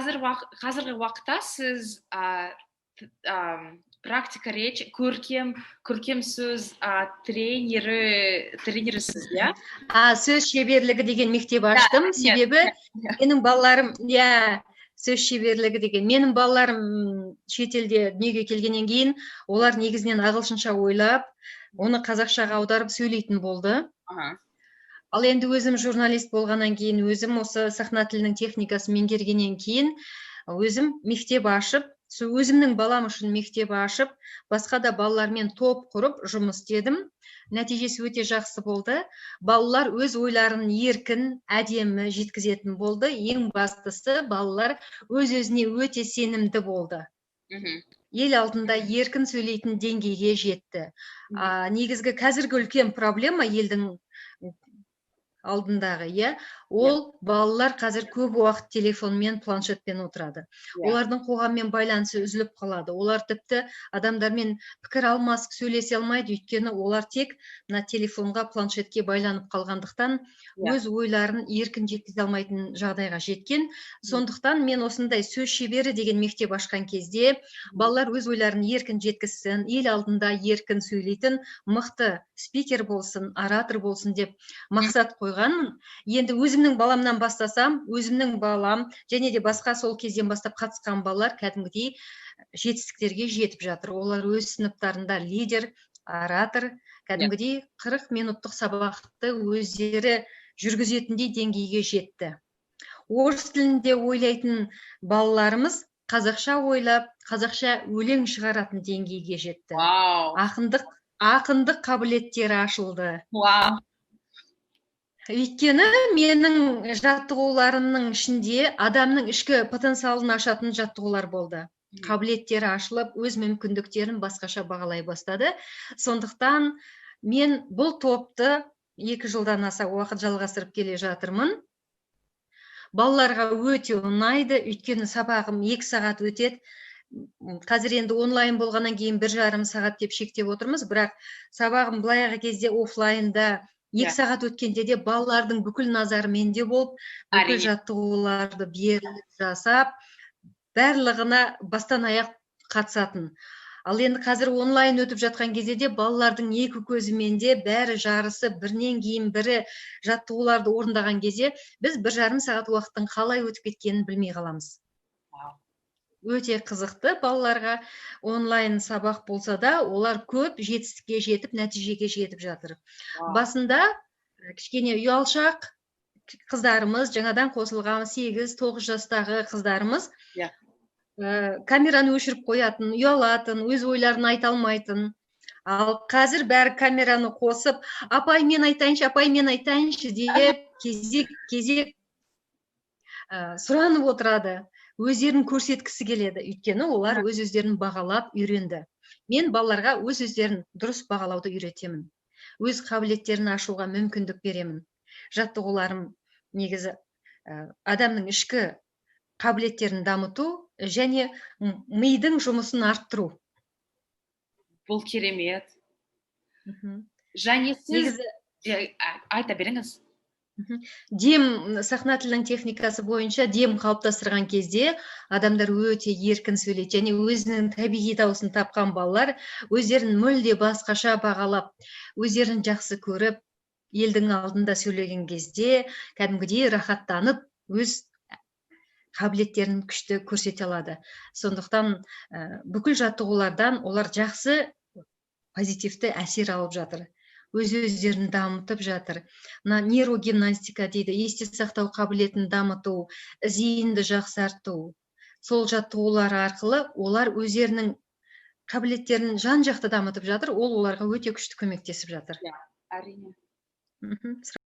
Қазіргі уақытта сіз «Практика речи», көркем сөз тренерісіз, иә? Сөз шеберлігі деген мектеп аштым, себебі менің балаларым, иә, сөз шеберлігі деген. Менің балаларым шетелде дүниеге келгеннен кейін олар негізінен ағылшынша ойлап, оны қазақшаға аударып сөйлейтін болды. Ал енді өзім журналист болғаннан кейін, өзім осы сахна тілінің техникасын меңгергеннен кейін, өзім мектеп ашып, сол өзімнің балам үшін мектеп ашып, басқа да балалармен топ құрып жұмыс істедім. Нәтижесі өте жақсы болды. Балалар өз ойларын еркін, әдемі жеткізетін болды. Ең бастысы, балалар өз өзіне өте сенімді болды. Ел алдында еркін сөйлейтін деңгейге жетті. Негізгі қазіргі үлкен проблема елдің алдындағы, иә, ол балалар қазір көп уақыт телефонмен, планшетпен отырады. Олардың қоғаммен байланысы үзіліп қалады. Олар тіпті адамдармен пікір алмасып, сөйлесе алмайды, өйткені олар тек мына телефонға, планшетке байланып қалғандықтан, өз ойларын еркін жеткізе алмайтын жағдайға жеткен. Сондықтан мен осындай «Сөз шебері» деген мектеп ашқан кезде, балалар өз ойларын еркін жеткізсін, ел алдында еркін сөйлейтін мықты спикер болсын, оратор болсын деп мақсат қойғанмын. Енді өзімнің баламнан бастасам, өзімнің балам және де басқа сол кезден бастап қатысқан балалар кәдімгідей жетістіктерге жетіп жатыр. Олар өз сыныптарында лидер, оратор, кәдімгідей 40 минуттық сабақты өздері жүргізетіндей деңгейге жетті. Орыс тілінде ойлайтын балаларымыз қазақша ойлап, қазақша өлең шығаратын деңгейге жетті. Ақындық қабілеттері ашылды. Өйткені менің жаттығуларымның ішінде адамның ішкі потенциалын ашатын жаттығулар болды. Қабілеттері ашылып, өз мүмкіндіктерін басқаша бағалай бастады. Сондықтан мен бұл топты 2 жылдан аса уақыт жалғастырып келе жатырмын. Балаларға өте ұнайды, өйткені сабағым 2 сағат өтеді. Қазір енді онлайн болғаннан кейін 1,5 сағат деп шектеп отырмыз, бірақ сабағым былайғы кезде оффлайнда екі сағат өткенде де балалардың бүкіл назары менде болып, бүкіл жаттығуларды беріліп жасап, барлығына бастан аяқ қатысатын. Ал енді қазір онлайн өтіп жатқан кезде де балалардың екі көзімен де бәрі жарысып, бірінен кейін бірі жаттығуларды орындаған кезде біз 1,5 сағат уақыттың қалай өтіп кеткенін білмей қаламыз. Өте қызықты балаларға. Онлайн сабақ болса да, олар көп жетістікке жетіп, нәтижеге жетіп жатыр. Басында кішкене ұялшақ қыздарымыз, жаңадан қосылған 8-9 жастағы қыздарымыз камераны өшіріп қоятын, ұялатын, өз ойларын айта алмайтын. Ал қазір бәрі камераны қосып, «Апай, мен айтайыншы, апай, мен айтайыншы» деп кезек кезек сұранып отырады, өздерін көрсеткісі келеді, өйткені олар өз өздерін бағалап үйренді. Мен балаларға өз өздерін дұрыс бағалауды үйретемін, өз қабілеттерін ашуға мүмкіндік беремін. Жаттығуларым негізі адамның ішкі қабілеттерін дамыту және мидың жұмысын арттыру. Бұл керемет. Және сіз Негізі Иә, айта беріңіз. Дем, сахна тілінің техникасы бойынша дем қалыптастырған кезде адамдар өте еркін сөйлейді және өзінің табиғи дауысын тапқан балалар өздерін мүлде басқаша бағалап, өздерін жақсы көріп, елдің алдында сөйлеген кезде кәдімгідей рахаттанып, өз қабілеттерін күшті көрсете алады. Сондықтан бүкіл жаттығулардан олар жақсы, позитивті әсер алып жатыр, өз өздерін дамытып жатыр. Мына нейрогимнастика дейді, есте сақтау қабілетін дамыту, зейінді жақсарту, сол жаттығулар арқылы олар өздерінің қабілеттерін жан жақты дамытып жатыр. Ол оларға өте күшті көмектесіп жатыр. Иә, әрине.